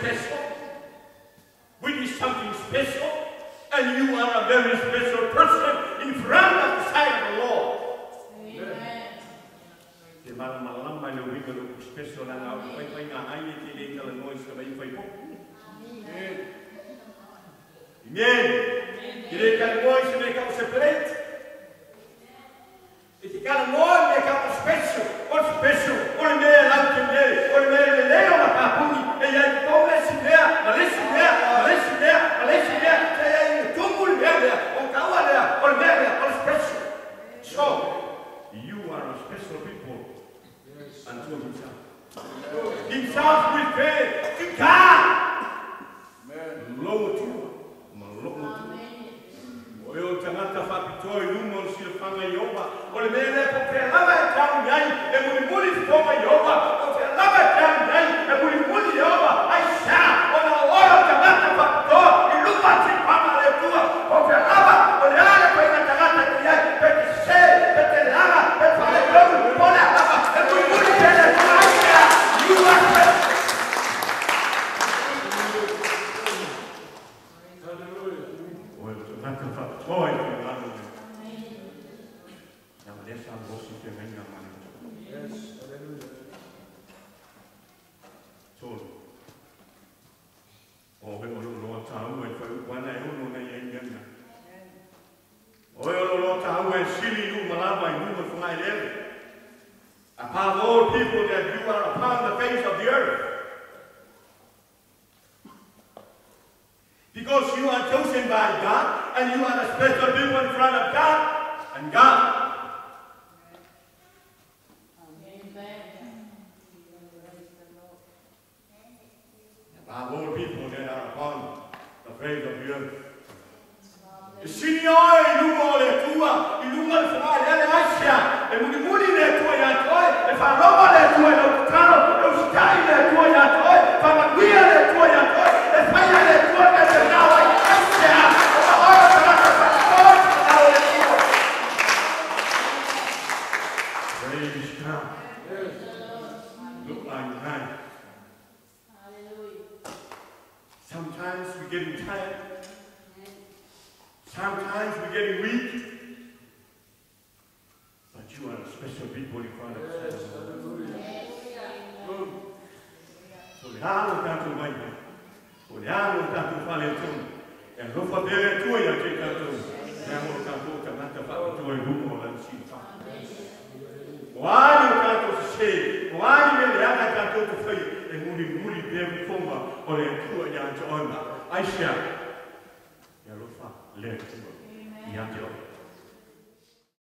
special, which is something special, and you are a very special person in front of the sight of the Lord. Te malamalama i le uiga o le upu special leaga o le faifaiga ai e te le talanoa i se vai fai popo. Amen. Te le talanoa i se mea tau se plate. E te talanoa i mea tau special. O le special, o le mea e lau te mea, o le mea e lelei ona tapuni, e iai totonu le isi mea, ma le isi mea, ma le isi mea, ma le isi mea, se i ai i tumu le mea lea, o taua lea, o le mea lea, o le special. So, you are a special people unto himself. Himself will pay to God. Lou Atua, ma lou Atua. O e o le tagata faapitoa i luma o le silafaga i Ieova, o le mea lea po o fea lava e te alu i ai, e mulimuli fofoga i Ieova, po o fea lava e te alu i ai, e mulimuli Ieova, aisea, ona o oe o le tagata faapitoa i luma o le silafaga a le Atua, po o fea lava, o le a le ituaiga tagata e te i ai, pe te sese, pe te leaga, pe te faaletonu, po o le a lava, e mulimuli pea le Atua, aisea, you are special. O e o le tagata faapitoa i le finagalo o le Leaga lea sa osi feagaiga ma le Atua. Tolu. O oe o lou loa taua i le fuaiupu ana e ono na i ai mea na. O oe o lou loa taua e sili i luma lava i luga o le fogaeleele. Above all people that you are upon the face of the earth. Because you are chosen by God and you are a special people in front of God and God. Amen. Above all people that are upon the face of the earth. E sili oe i luma o le Atua, i luga o le fogaeleele, aisea? E mulimuli le Atua ia te oe, e faaloma le Atua i lau tatalo, e usitai le Atua ia te oe, e faamanuia le Atua ia te oe, e faia e le Atua le mea e te manao ai, aisea? Ona o oe o le tagata faapitoa i te manao o le Atua. Praise God. Look like that. Sometimes we're getting tired. Sometimes we're getting weak. But you are a special people in front of us. O le a lo tatou vaivai, o le a lo tatou faaletonu, e alofa pea le Atua ia te tatou, leaga o tatou tagata faapitoa i luma o Lana silafaga. O a ni o tatou sese, o a ni mea leaga tatou te faia, e mulimuli pea fofoga o le Atua ia te oe. Aisea? E alofa le Atua ia te oe.